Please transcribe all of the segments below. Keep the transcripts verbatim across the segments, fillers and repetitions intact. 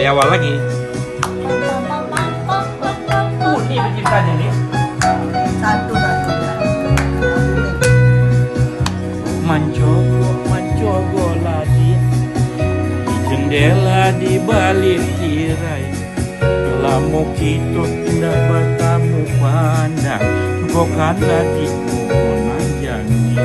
Awal lagi. Bunyi pecintanyo ni. Satu, satu, ya. Mancogok, mancogok lah di, di jendela, di balik tirai. Lamo kito indak batamu pandang, bukan lagi nan jani.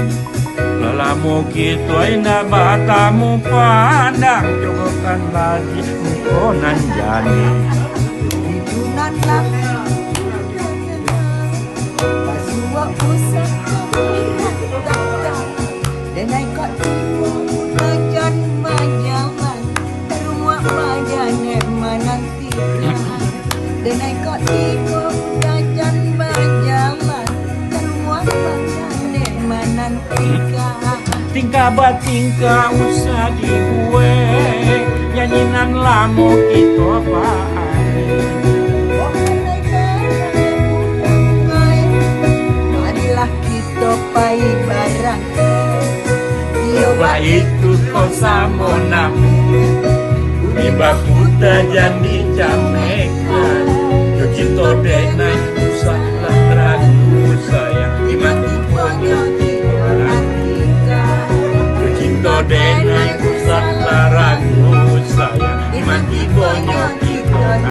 Lah lamo kito indak batamu pandang, cokokanlah di muko nan jani. Idunan lah. Pasuak usah. Denai kok tibo, bajan bajalan, taruak bajan dek mananti. Denai kok tibo, bajan bajalan, taruak bajan dek mananti. Tingkah batingkah usah dibuek, nyanyi nan lamo kito pakai. Marilah kito pai barangkai. Iyo baitu ko samo namo. Bumi baputa jan dijamekan. Yo kito denai